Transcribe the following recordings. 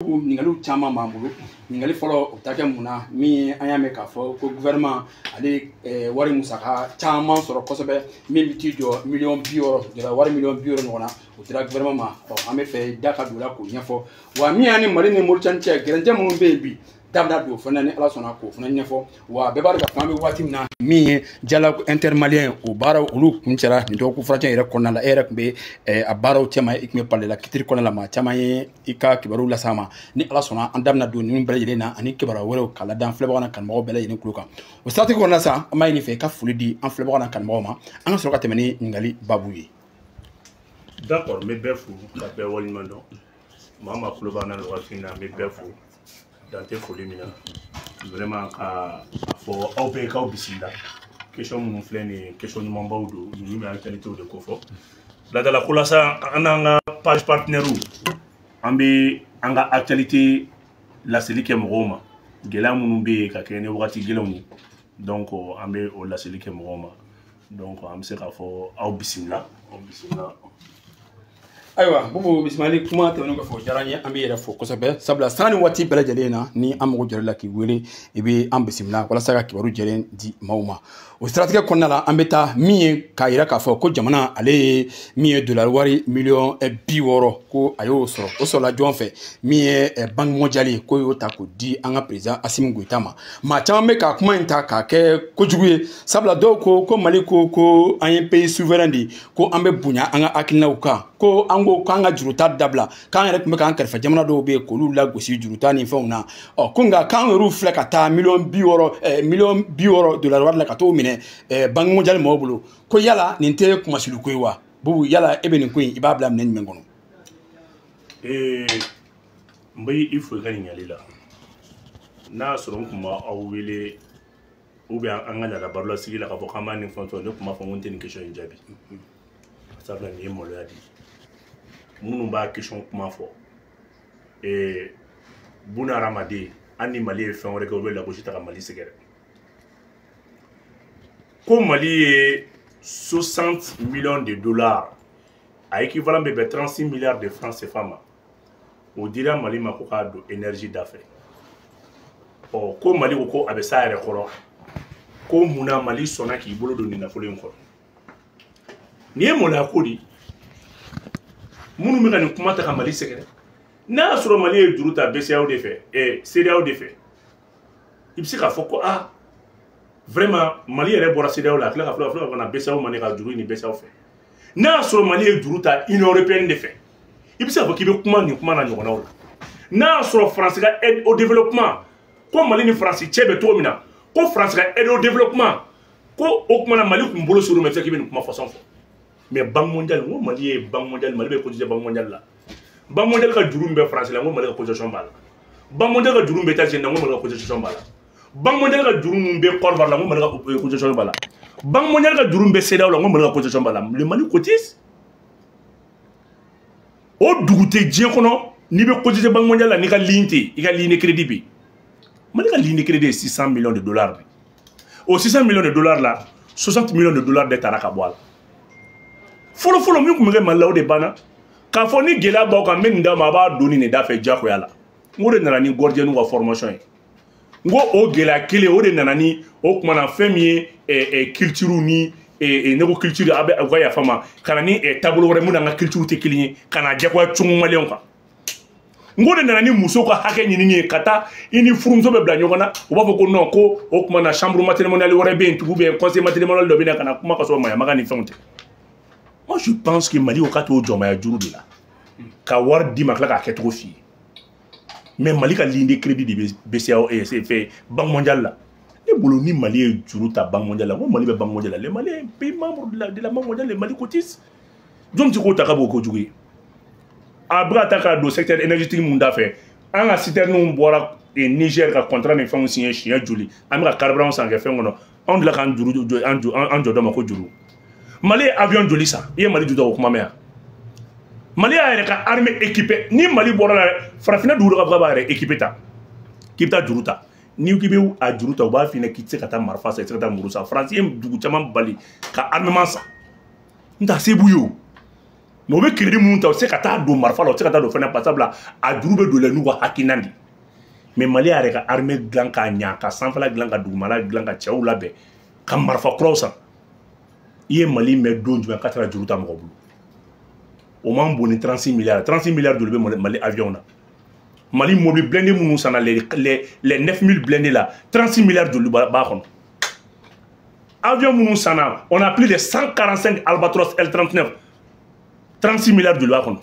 Ɲininkaliw caman b'an bolo. Ɲininkali fɔlɔ, o ta kɛ mun na? Min ye, an y'a mɛn k'a fɔ ko gouvernement ale wari musaka caman sɔrɔ kosɛbɛ, min bɛ t'i jɔ miliyɔn 60 jara, wari miliyɔn 60 ɲɔgɔn na, o dira gouvernement ma. Ɔ, an bɛ fɛ da ka don o la k'o ɲɛfɔ. Wa min y'an ni Mali ni Moritani cɛ, gɛrɛntɛ minnu bɛ yen bi, da bɛna don o fana, ni Ala sɔnna, k'o fana ɲɛfɔ. Wa bɛɛ b'a dɔn k'a fɔ an bɛ waati min na, min ye dialogue intermalien, o baaraw olu kuncɛra nin dɔgɔkun furancɛ yɛrɛ kɔnɔna la. E yɛrɛ tun bɛ a baaraw cɛma, i tun bɛ palais la kitiri kɔnɔna la, maa caman ye i ka kibaruw las'an ma. Ni Ala sɔnna, an da bɛna don ninnu bɛɛ lajɛlen na ani kibaruya wɛrɛw k'a lada an filɛbagaw n'a kanubagaw bɛɛ lajɛlen tulo kan. O siratigɛ kɔnɔna sa, an b'a ɲini fɛ i ka foli di an filɛbagaw n'a kanubagaw ma, an ka sɔrɔ ka tɛmɛ ni ɲininkali baabu ye. D'accord, n bɛ bɛɛ fo ka bɛɛ waleɲuman dɔn. Maa maa tulo b'an na nin wagati in na, n bɛ bɛɛ fo dan tɛ foli min na. Vraiment, ka a fɔ aw bɛɛ k'aw bisimila. Question minnu filɛ nin ye, question ɲumanbaw don. Ninnu bɛ actualité de kofɔ. Ladala ko la sa, an n'an ka page partenaire, an bɛ an ka actualité laseli kɛ mɔgɔw ma, gɛlɛya minnu bɛ yen ka kɛ ni wagati gɛlɛnw ye. Donc an bɛ o laseli kɛ mɔgɔw ma. Donc an bɛ se k'a fɔ aw bisimila, aw bisimila. Ayiwa Bubu Bisimali, kuma tɛmɛnen kɔfɛ, o diyara n ye. An b'i yɛrɛ fo kosɛbɛ, sabula sanga ni waati bɛɛ lajɛlen na, ni an mago jɔr'i la k'i wele, i bɛ an bisimila walasa ka kibaru jɛlen di maaw ma. O siratigɛ kɔnɔna la, an bɛ taa min ye k'a yira k'a fɔ ko jamana ale ye min ye dolari wari miliyɔn 60, ko a y'o sɔrɔ. O sɔrɔla jɔn fɛ? Min ye Banque mondiale ye, k'o y'o ta k'o di an ka président Assimi Goïta ma. Maa caman bɛ ka kuma in ta k'a kɛ kojugu ye, sabula dɔw ko ko Mali ko an ye pays souverain de ye, ko an bɛ bonya an ka hakilinaw kan, ko an ko k'an ka juruta dabila, k'an yɛrɛ tun bɛ k'an kɛrɛfɛ jamana dɔw bɛ yen k'olu lagosi juruta ni fɛnw na. Ɔ, ko nka k'an yɛrɛw filɛ ka taa miliyɔn 60 dolari wari la ka t'o minɛ Banque mondiale mɔgɔw bolo, ko yala nin tɛ kumasuli ko ye wa? Bubu, yala e bɛ nin ko in, i b'a bila minɛ jumɛn kɔnɔ? N bɛ i fo i ka ɲininkali la. N'a y'a sɔrɔ n tun b'aw wele ou bien an ka laada barolasigi la k'a fɔ k'an b'a nin fɛn, ne tun b'a fɔ ko n tɛ nin question in jaabi, sabula nin ye maloya de ye. Minnu b'a question kuma fɔ, buna hadamaden, hali ni Mali ye fɛn wɛrɛ kɛ, u bɛ lagosi ta ka Mali sɛgɛrɛ ko Mali ye 60 millions de dollars, a équivalent bɛ bɛn 36 milliards de francs CFA ma, o dira Mali ma ko k'a don énergie da fɛ. Ɔ, ko Mali ko ko a bɛ s'a yɛrɛ kɔrɔ, ko munna Mali sɔnna k'i bolo don nin nafolo in kɔrɔ? Nin ye maloya ko de ye. Minnu bɛ ka nin kuma ta ka Mali sɛgɛrɛ, n'a y'a sɔrɔ Mali ye juru ta BCEAO de fɛ, CEDEAO de fɛ, i bɛ se k'a fɔ ko ah, vraiment, Mali yɛrɛ bɔra CEDEAO la, a tila ka filɛ ka na BCEAO ma ne ka juru ɲini BCEAO fɛ. N'a y'a sɔrɔ Mali ye juru ta Union européenne de fɛ, i bɛ se k'a fɔ k'i bɛ kuma nin kuma na ɲɔgɔnnaw la. N'a y'a sɔrɔ Faransi ka aide au développement, ko Mali ni Faransi cɛ bɛ cogo min na, ko Faransi ka aide au développement, ko o kuma na Mali kun bolo ser'u ma, i bɛ se k'i bɛ nin kuma façon fɔ. Mais Banque mondiale, n ko Mali ye Banque mondiale, Mali bɛ cotiser Banque mondiale la. Banque mondiale ka juru min bɛ Faransi la, n ko Mali ka cotisation b'a la. Banque mondiale ka juru min bɛ États-Unis la, n ko Mali ka cotisation b'a la. Banque mondiale ka juru min bɛ Côte d'Ivoire la, n ko Mali ka cotisation b'a la. Banque mondiale ka juru min bɛ CEDEAO la, n ko Mali ka cotisation b'a la. Le Mali cotise. O dugu tɛ diɲɛ kɔnɔ n'i bɛ cotiser Banque mondiale la n'i ka ligne tɛ yen, i ka ligne de crédit bɛ yen. Mali ka ligne de crédit ye 600 millions de dollars de. O 600 millions de dollars la, 60 millions de dollars de taara ka bɔ a la. Fɔlɔ fɔlɔ, min tun bɛ kɛ Mali la, o de banna. K'a fɔ ni gɛlɛya b'aw kan, n bɛ nin d'a ma, a b'a don nin de da fɛ diyagoya la. N ko de nana ni gardien ka formation ye. N ko o gɛlɛya kelen o de nana ni o kumana fɛn min ye culture ni, ne ko culture, a bɛ u ka yafa ma, ka na ni taabolo wɛrɛ mun n'an ka culture tɛ kelen ye, ka na diyagoya cogo maliyɛnw kan. N ko de nana ni muso ka hakɛ ɲinini ye, ka taa i ni furumuso bɛ bila ɲɔgɔn na, u b'a fɔ ko non, ko o tuma na chambre matrimoniale wɛrɛ bɛ yen tugun, bɛ conseil matrimonial dɔ bɛ na ka na kuma ka sɔrɔ maɲamaga ni fɛnw tɛ. Moi, je pense que Mali ko k'a t'o jɔnmaya juru de la ka wari d'i ma, tila k'a kɛcogo f'i ye. Mais Mali ka ligne de crédit de bɛ BCEAO fɛ, Banque mondiale la. Ne bolo, ni Mali ye juru ta Banque mondiale la, ko Mali bɛ Banque mondiale la, le Mali est un pays membre de la Banque mondiale, le Mali cotise. Jɔn tɛ k'o ta k'a b'o kojugu ye? A bɛ ka taa k'a don secteur énergétique mun da fɛ, an ka citerne bɔra Niger ka contrat ni fɛnw signé siɲɛ joli, an bɛ ka carburant san kɛ fɛn kɔnɔ, anw tila k'an juru an jɔ dɔ ma ko juru. Mali ye avion joli san? I ye Mali juru ta o kuma mɛn yan? Mali y'a yɛrɛ ka armée équipée. Ni Mali bɔra la, farafinna dugu dɔ ka b'a yɛrɛ équipé ta k'i bɛ taa juru ta, n'i k'i bɛ a juru ta, u b'a f'i ɲɛna k'i tɛ se ka taa marifa san, i tɛ se ka taa muru san. Faransi ye dugu caman bali ka armement san, n t'a se b'u ye. O Mais u bɛ crédit minnu ta, u tɛ se ka taa don marifa la, u tɛ se ka taa don fɛn na, sabula a juru bɛ don la n'u ka hakilina de. Mais Mali yɛrɛ ka armée dilan k'a ɲa, ka sanfɛla dilan, ka dugumala dilan, ka cɛw labɛn, ka marifa kuraw san. I ye Mali mɛn don jumɛn k'a taara juru ta mɔgɔ bolo? O man bon ni 36 milliards. 36 milliards joli bɛ Mali avion na? Mali mobili blindé minnu sanna, les 9000 blindés là, 36 milliards joli b'a kɔnɔ? Avion minnu sanna, on a plus de 145 Albatros L39, 36 milliards joli b'a kɔnɔ?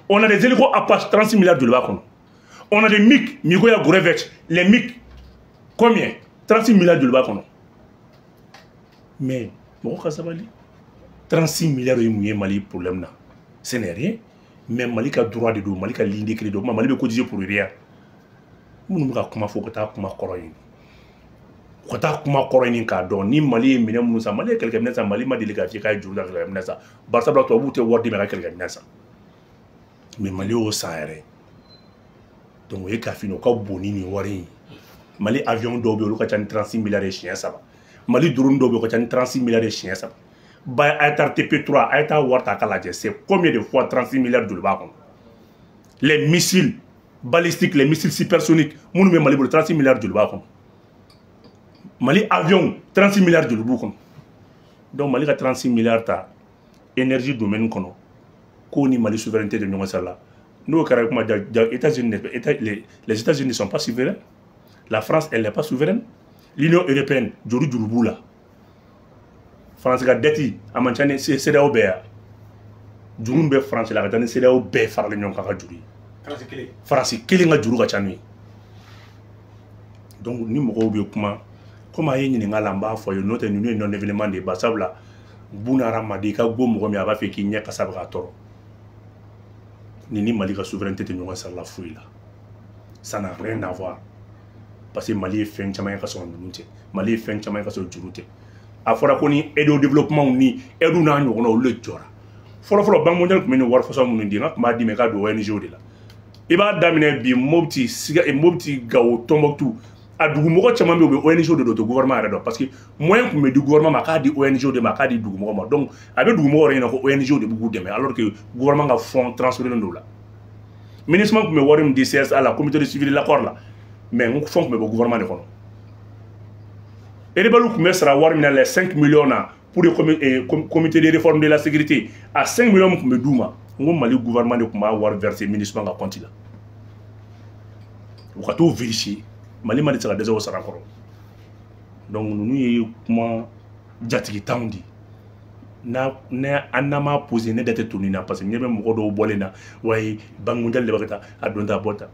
On a des hélicos Apache, 36 milliards joli b'a kɔnɔ? On a des MiG, Migoya Gourevitch, les MiG, combien? 36 milliards joli b'a kɔnɔ? Mais mɔgɔ ka sabali, 36 milliards ye mun ye Mali problème na? Ce n'est rien. Mais Mali ka droit de don, Mali ka ligne de crédit don. Mali bɛ cotiser pour rien. Minnu bɛ ka kuma fɔ, u ka taa kuma kɔrɔ ɲini, u ka taa kuma kɔrɔ ɲini k'a dɔn ni Mali ye minɛn minnu san. Mali ye kɛlɛkɛminɛn san, Mali ma deli k'a f'i k'a ye juru ta kɛlɛkɛminɛn san. Barisabula tubabuw tɛ wari d'i ma ka kɛlɛkɛminɛn san, mais Mali y'o san yɛrɛ. Donc o ye k'a f'i ɲɛna, o ka bon ni nin wari in ye. Mali avion dɔw bɛ yen, olu ka ca ni 36 milliards ye siɲɛ 3. Mali drone dɔw bɛ yen, o ka ca ni 36 milliards ye siɲɛ 3. Bayraktar TB3, a ye taa wari ta k'a lajɛ, c'est combien de fois 36 milliards joli b'a kɔnɔ? Les missiles balistiques, les missiles supersoniques minnu bɛ Mali bolo, 36 milliards joli b'a kɔnɔ? Mali avion, 36 milliards joli b'u kɔnɔ? Donc Mali ka 36 milliards ta énergie domaine kɔnɔ, k'o ni Mali souveraineté de ɲɔgɔn sira la, n'o kɛra kuma, États-Unis, les États-Unis ne sont pas souverains, la France, elle n'est pas souveraine, l'Union européenne, juru juru b'u la. France ka dette a man ca ni CEDEAO bɛɛ ya. Juru bɛ France la ka taa ni CEDEAO bɛɛ faralen ɲɔgɔn kan ka juru ye. Faransi kelen ka juru ka ca n'o ye. Donc ni mɔgɔw bɛ kuma, komi a ye ɲininka la, n b'a fɔ ye, n'o tɛ ninnu ye non événement de ye. Barisabula buna hadamaden, i ka go mɔgɔ min a b'a fɛ k'i ɲɛ kasa bɛ k'a tɔɔrɔ. Nin ni Mali ka souveraineté tɛ ɲɔgɔn sira la foyi la, ça n'a rien à voir, parce que Mali ye fɛn caman ye ka sɔrɔ ninnu tɛ. Mali ye fɛn caman ye ka sɔrɔ juru tɛ. A fɔra ko ni aide au développement ni aide n'a ɲɔgɔnna, olu de jɔra fɔlɔ fɔlɔ. Banque mondiale tun bɛ nin wari fɔsɔn minnu di, n ka tun b'a d'i ma i ka don ONG de la. I b'a daminɛ bi Mopti, Siga, Mopti, Gawo, Tombouctou, a dugumɔgɔ caman bɛ yen, u bɛ ONG de don, o tɛ gouvernement yɛrɛ dɔn, parce que moyen tun bɛ di gouvernement ma k'a di ONG de ma, k'a di dugumɔgɔ ma. Donc a bɛ dugumɔgɔ yɛrɛ ɲɛna ko ONG de b'u dɛmɛ, alors que gouvernement ka fonds transféré don o la. MINUSMA tun bɛ wari min di CSA la, comité de suivi de l'accord la, mais n fonds tun bɛ bɔ gouvernement de kɔnɔ. Rebelle tun bɛ sara wari min na, les 5 millions na pour le comité de réforme de la sécurité, a 5 millions min tun bɛ d'u ma, n ko Mali gouvernement de tun b'a wari verser MINUSMA ka compte la. U ka t'o vérifier. Mali ma de se ka dɛsɛ o sara kɔrɔ. Donc ninnu ye kuma jatigitanw de n'a an n'an m'a posé, ne da tɛ to nin na, parce que ɲɛ bɛ mɔgɔ dɔw bɔlen na wayi, Banque mondiale de bɛ ka taa a don ta a bɔ ta.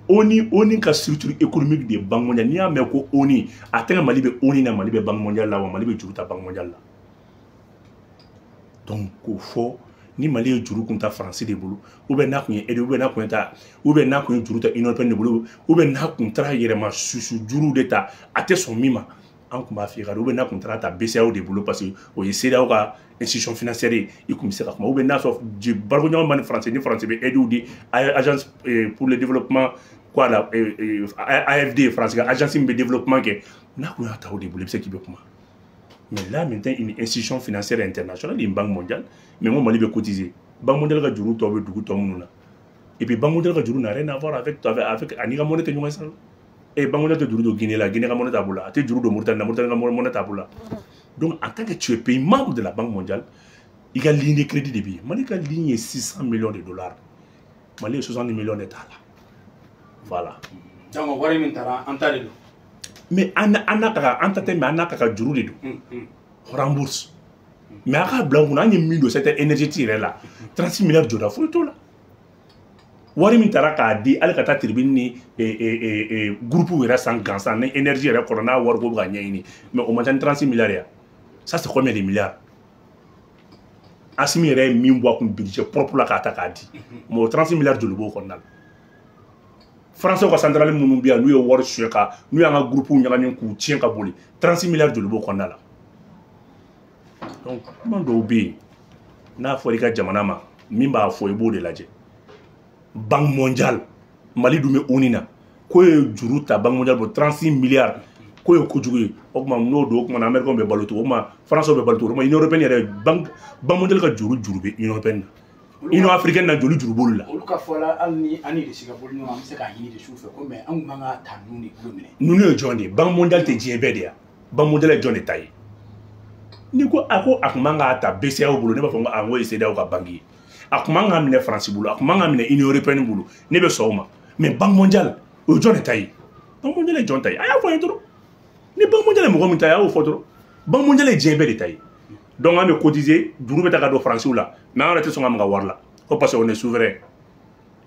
ONU ka structure économique de ye Banque mondiale. N'i y'a mɛn ko ONU, a tɛ ka Mali bɛ ONU na, Mali bɛ Banque mondiale la wa, Mali bɛ juru ta Banque mondiale la. Donc k'o fɔ ni Mali ye juru kun ta Faransi de bolo, ou bien n'a kun ye aide, ou bien n'a kun ye ta, ou bien n'a kun ye juru ta Union européenne de bolo, ou bien n'a kun taara yɛrɛma susu juru de ta, a tɛ sɔn min ma, an kun b'a f'i ye ka, ou bien n'a kun taara ta BCEAO de bolo, parce que o ye CEDEAO ka institution financière ye, i kun bɛ se ka kuma, ou bien n'a sɔrɔ barikoɲɔgɔn ma ni Faransi, ni Faransi bɛ aide di agence pour le développement quoi la, AFD, Faransi ka agence min bɛ développement kɛ, n'a kun y'a ta o de bolo, i bɛ se k'i bɛ kuma. Mais là maintenant, une institution financière internationale, une banque mondiale, mais moi, Mali bɛ cotiser. Banque mondiale ka juru tɔ bɛ dugu tɔ minnu na. Et puis Banque mondiale ka juru n'a rien à voir avec ani ka monnaie tɛ ɲɔgɔn sira la. Et Banque mondiale tɛ juru don Guinée la, Guinée ka monnaie t'a bolo. A tɛ juru don Mauritanie la, Mauritanie ka monnaie t'a bolo. Donc en tant que tu es pays membre de la Banque mondiale, i ka ligne de crédit de bɛ yen. Mali ka ligne ye 600 millions de dollars. Mali ye 60 millions de t'a la. Voilà. Donc wari min taara, an ta de don. Mais an n'a ka an ta tɛ, mais an n'a ka juru de don. Rembourse. Mais a k'a bila n kunna, an ye min don secteur énergétique yɛrɛ la, 36 milliards jɔda foyi t'o la. Wari min taara k'a di hali ka taa tribune ni groupe yɛrɛ san gansan ni énergie yɛrɛ kɔnɔ, n'a wariko bɛ ka ɲɛɲini, mais o man ca ni 36 milliards ye. Ça, c'est combien de milliards? Assimi yɛrɛ ye min bɔ a kun budget propre la k'a ta k'a di, mais o 36 milliards joli b'o kɔnɔna la? Français ka centrale minnu bɛ yan, n'u ye wari suɲɛ ka n'u y'an ka groupe ɲagami k'u tiɲɛ ka boli, 36 milliards joli b'o kɔnɔna la? Donc kuma dɔw bɛ yen, n'a fɔra i ka jamana ma, min b'a fɔ, i b'o de lajɛ. Banque mondiale, Mali dun bɛ ONU na, k'o ye juru ta Banque mondiale bolo 36 milliards, K'o ye kojugu ye. O tuma n'o don, o tuma na Américains bɛ balo cogo, o tuma Français bɛ balo cogo, o tuma Union européenne yɛrɛ, Banque mondiale ka juru bɛ Union européenne na, Union africaine na joli juru b'olu la. Olu ka fɔ la, hali ni an ni Russie ka bolo ɲɔgɔn, an bɛ se k'a ɲini Russie fɛ ko, mais an kun man ka ta ninnu de bolo minɛ. Ninnu ye jɔn de ye? Banque mondiale tɛ diɲɛ bɛɛ de ya? Banque mondiale ye jɔn de ta ye? N'i ko a ko a kun man k'a ta BCEAO bolo, ne b'a fɔ ko a n ko ye CEDEAO ka banque ye. A kun man k'a minɛ France bolo, a kun man k'a minɛ Union européenne bolo, ne bɛ sɔn o ma. Mais Banque mondiale, o ye jɔn de ta ye? Banque mondiale ye jɔn ta ye? A y'a fɔ n ye dɔrɔn. Ni Banque mondiale ye mɔgɔ min ta ye, a y'o fɔ dɔrɔn. Banque mondiale ye diɲɛ bɛɛ de ta ye. Donc an bɛ cotiser, juru bɛ ta ka don Faransiw la, mais an yɛrɛ tɛ sɔn ka maga wari la ko parce que on est souverain.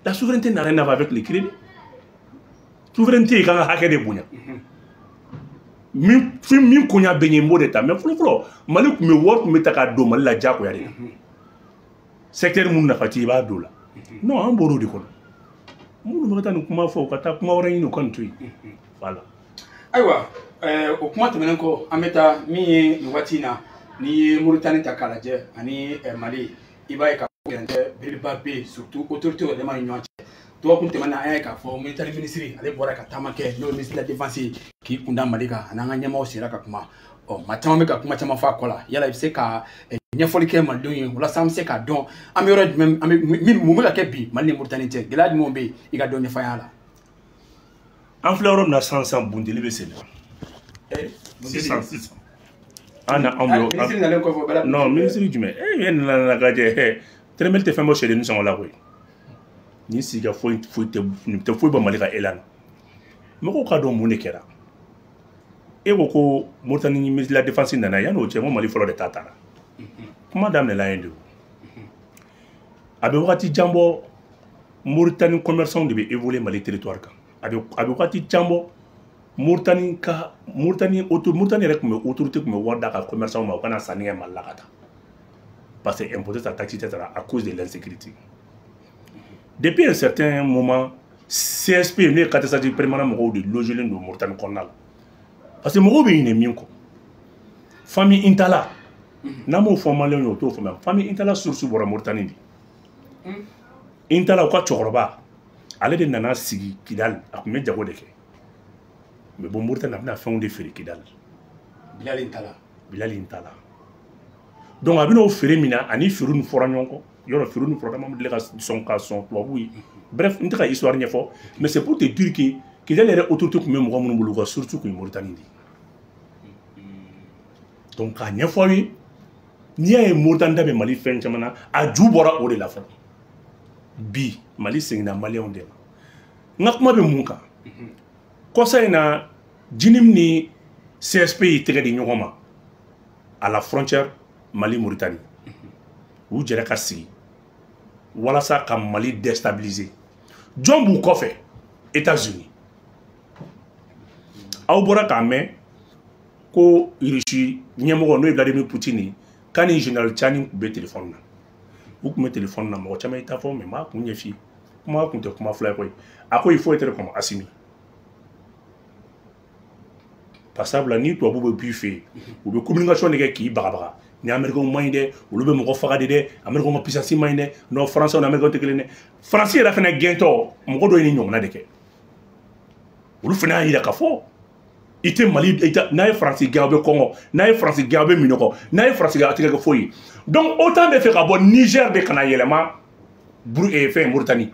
La souveraineté n'a rien à voir avec le crédit. Souveraineté i kan ka hakɛ de bonya. Min fɛn min koɲa bɛ yen, n b'o de ta. Mais fɔlɔ fɔlɔ, Mali tun bɛ wari tun bɛ ta ka don Mali la diyagoya de la. Secteur mun nafa t'i, i b'a don o la. Non, an bɔr'o de kɔnɔ. Minnu bɛ ka taa nin kuma fɔ, u ka taa kuma wɛrɛ ɲini, u ka nin to yen. Voilà. Ayiwa, o kuma tɛmɛnen kɔ, an bɛ taa min ye nin waati in na, n'i ye Moritani ta k'a lajɛ ani Mali, i b'a ye k'a fɔ gɛrɛntɛ belebeleba bɛ yen, surtout autorité yɛrɛ dama ni ɲɔgɔn cɛ. Dɔgɔkun tɛmɛnen, an y'a ye k'a fɔ Moritani minisiri, ale bɔra ka taama kɛ, n'o ye ministre de la défense ye, k'i kun da Mali kan, ani an ka ɲɛmaaw sera ka kuma. Ɔ, maa caman bɛ ka kuma caman fɔ a kɔ la. Yala i bɛ se ka ɲɛfɔli kɛ malidenw ye walasa an bɛ se k'a dɔn an bɛ yɔrɔ jumɛn, an bɛ min, mun bɛ ka kɛ bi Mali ni Moritani cɛ, gɛlɛya jumɛnw bɛ yen, i ka dɔ ɲɛfɔ an y'a la. An filɛ yɔrɔ min na sisan sisan, bunteli bɛ sen na. Sisan sisan. An na anw bɛ. Minisiri nalen kɔfɛ, o bɛɛ la. Non, minisiri jumɛn? E nana ka jɛ. Tɛrɛmɛli tɛ fɛn bɔ sɛdennin sɔngɔ la koyi. Nin sigi ka foyi foyi tɛ, nin tɛ foyi bɔ Mali ka élan na. Mɔgɔw k'a dɔn mun de kɛra. E ko ko Moritani ministre de la défense nana, yanni o cɛ, n ko Mali fɔlɔ de ta taara. Kuma daminɛla yen de o. A bɛ wagati jan bɔ, Moritani commerçant de bɛ évoluer Mali territoire kan. A bɛ wagati jan bɔ, Moritani ka Moritani auto Moritani yɛrɛ tun bɛ autorité tun bɛ wari d'a ka commerçant ma, u kana sanni kɛ Mali la ka taa. Parce que impôt tɛ sara, taxe tɛ sara à cause de l'insécurité. Depuis un certain moment, CSP n'o ye carte stratégique permanent mɔgɔw de logelen don Moritani kɔnɔna la. Parce que mɔgɔw bɛ ɲinɛ min kɔ. Famille Intala, n'an m'o fɔ maliyɛnw ye, o t'o faamuya. Famille Intala source bɔra Moritani de. Intala, u ka cɛkɔrɔba, ale de nana sigi Kidali, a tun bɛ jago de kɛ. Mais bon, Moritani, a bɛna fɛnw de feere Kidali. Bilal Intala. Bilal Intala. Donc a bɛna o feere min na, ani feere ninnu fɔra ɲɔgɔn kɔ. Yɔrɔ feere ninnu fɔra, ma deli ka sɔn ka sɔn tubabuw ye. Bref, n tɛ ka histoire ɲɛfɔ, mais c'est pour te dire que Kidali yɛrɛ autorité tun bɛ mɔgɔ minnu bolo, u ka source tun ye Moritani de ye. Donc k'a ɲɛfɔ aw ye, n'i y'a ye Moritani da bɛ Mali fɛn caman na, a ju bɔra o de la fɔlɔ. Bi Mali seginna maliyɛnw de ma. N ka kuma bɛ mun kan? Kɔsa in na, JNIM ni CSP y'i tɛgɛ di ɲɔgɔn ma à la frontière Mali-Mauritanie. U jɛra ka sigi walasa ka Mali déstabiliser. Jɔn b'u kɔfɛ? États-Unis. Aw bɔra k'a mɛn ko Russie ɲɛmɔgɔ, n'o ye Vladimir Poutine ye, k'a ni général Tiani tun bɛ téléphone na. U tun bɛ téléphone na, mɔgɔ caman y'i ta fɔ, mais n b'a kun ɲɛf'i ye. Kuma kun tɛ kuma fila ye koyi. A ko il faut être comme Assimi. Par sabula ni tubabu bɛ b'i fɛ yen, u bɛ communication de kɛ k'i bagabaga. Ni Américains man ɲi dɛ, olu bɛ mɔgɔ faga de dɛ, Américains ka puissance man ɲi dɛ, non, Français ni Américains tɛ kelen dɛ. Faransi yɛrɛ fana gɛntɔ, mɔgɔ dɔ ye nin ɲɔgɔnna de kɛ. Olu fana y'a yira k'a fɔ i tɛ Mali, i tɛ, n'a ye Faransi gɛn, aw bɛ kɔngɔ, n'a ye Faransi gɛn, aw bɛ minɔgɔ, n'a ye Faransi gɛn, aw tɛ kɛ foyi ye. Donc OTAN bɛ fɛ ka bɔ Niger de ka na yɛlɛma fɛn Mauritanie.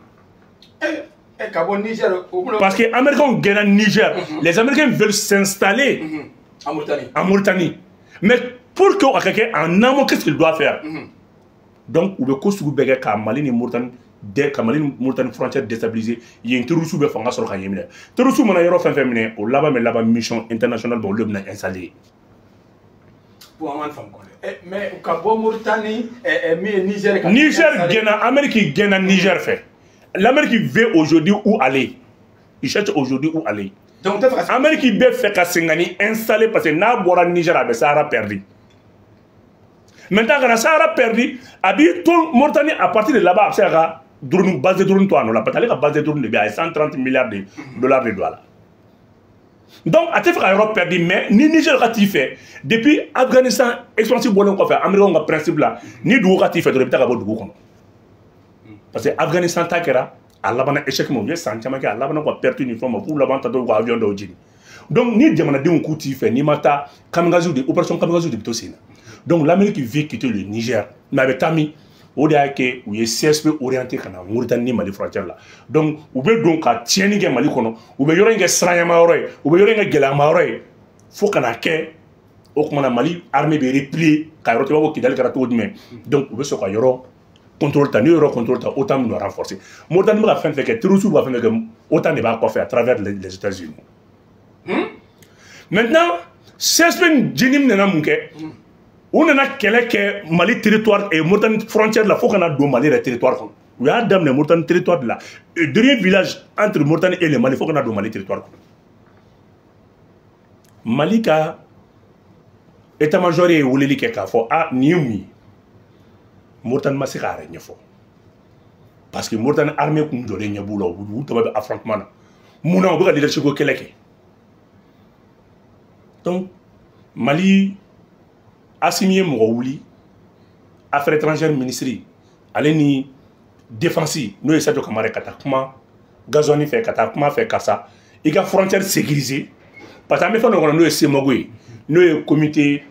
Ka bɔ Niger, o bolo. Parce que Américains gɛnna Niger, les Américains veulent s'installer en Mauritanie. En Mauritanie. Mais pour que a ka kɛ en amont, qu'est-ce qu'il doit faire? Donc u bɛ ko sugu bɛɛ kɛ ka Mali ni Mauritanie de, ka Mali ni Mauritanie frontière déstabiliser. Yen terroristes bɛ fanga sɔrɔ ka yen minɛ. Terroristes mana yɔrɔ fɛn fɛn minɛ, o laban bɛ laban mission internationale bɛ, olu de bɛna installer. Bon, an ka faamu kɔni. Mais ka bɔ Mauritanie, min ye Niger ka Niger gɛnna, Amérique gɛnna Niger fɛ. L'Amérique veut aujourd'hui où aller. Il cherche aujourd'hui où aller. Donc tɛ fɛ ka Amérique bɛ fɛ ka segin ka ni installer parce que n'a bɔra Niger, a bɛ Sahara perdu. Maintenant, ka na Sahara perdu, a b'i to Mauritanie, à partir de là-bas, a bɛ se ka drone, base de drone to a nɔ la, parce que ale ka base de drone de bɛ yen, a ye 130 milliards de dollars de don a la. Donc a tɛ fɛ ka yɔrɔ perdu, mais ni Niger ka t'i fɛ, depuis Afghanistan expérience bɔlen kɔfɛ, Américains ka principe la, ni dugu ka t'i fɛ dɔrɔn, i bɛ taa ka bɔ dugu kɔnɔ. Parce que Afghanistan ta kɛra, a labanna échec ma, u ye san caman kɛ, a labanna ka perte ni fɛnw ma, f'u laban tatɔ u ka avion dɔw jeni. Donc ni jamanadenw k'u t'i fɛ, n'i ma taa, kamikaze de, opération kamikaze de bɛ to sen na. Donc l'Amérique veut quitter le Niger, mais a bɛ taa min? O de y'a kɛ u ye CSP orienté ka na Mauritanie ni Mali frontière la. Donc u bɛ don ka tiɲɛni kɛ Mali kɔnɔ, u bɛ yɔrɔ in kɛ siranyama yɔrɔ ye, u bɛ yɔrɔ in kɛ gɛlɛyama yɔrɔ ye, fo ka na kɛ o tuma na Mali armée bɛ replier ka yɔrɔ to, i b'a fɔ Kidali kɛra cogo jumɛn. Donc u bɛ sɔrɔ ka yɔrɔ contrôle ta. N'i ye yɔrɔ contrôle ta, OTAN bɛ renforcer. Mauritanie bɛ ka fɛn fɛn kɛ, terroristes bɛ ka fɛn fɛn kɛ, OTAN de b'a kɔfɛ à travers les États-Unis. Maintenant, CSP ni JNIM nana mun kɛ? U nana kɛlɛ kɛ Mali territoire et Mauritanie frontière la, fo ka na don Mali yɛrɛ territoire kɔnɔ. U y'a daminɛ Mauritanie territoire de la, dernier village entre Mauritanie et le Mali, fo ka na don Mali territoire kɔnɔ. Mali ka état-major ye weleli kɛ k'a fɔ: a nin ye mun ye? Mauritanie ma se k'a yɛrɛ ɲɛfɔ, parce que Mauritanie armée kun jɔlen ɲɛ b'u la, u dama bɛ affrontement na. Mun na? U bɛ ka leadership ko kɛlɛ kɛ. Donc Mali, Assimi ye mɔgɔ wuli, affaires étrangères ministre ale ni défense, n'o ye Sadio Kamara ye, ka taa kuma Gazouani fɛ, ka taa kuma fɛ: karisa, i ka frontière sécuriser, parce que an bɛ fɛn dɔ kɔnɔ, n'o ye CEMOC ye, n'o ye comité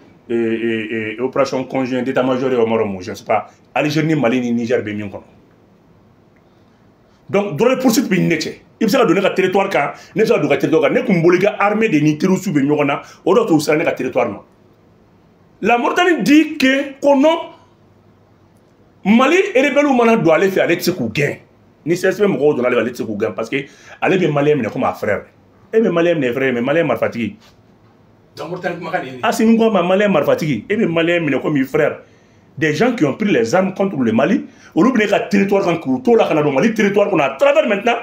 opération conjoint d'état-major ye, o ma dɔn, je ne sais pas, Algérie ni Mali ni Niger bɛ min kɔnɔ. Donc droit de poursuite bɛ ne cɛ, i bɛ se ka don ne ka territoire kan, ne bɛ se ka don ka territoire kan. Ne kun bolo i ka armée de ni terroristes bɛ ɲɔgɔn na, o de t'u sera ne ka territoire ma. La Mauritanie dit que ko non, Mali rebelle mana don ale fɛ, ale tɛ se k'u gɛn. Ni CSP mɔgɔw donna ale fɛ, ale tɛ se k'u gɛn, parce que ale bɛ malien minɛ comme a frère. E bɛ malien minɛ frère, mais malien marifatigi. Assimi ko ma malien marifatigi, e bɛ malien minɛ comme frère. Des gens qui ont pris les armes contre le Mali, olu bɛ ne ka territoire kan, k'u to la ka na don Mali territoire kɔnɔ à travers maintenant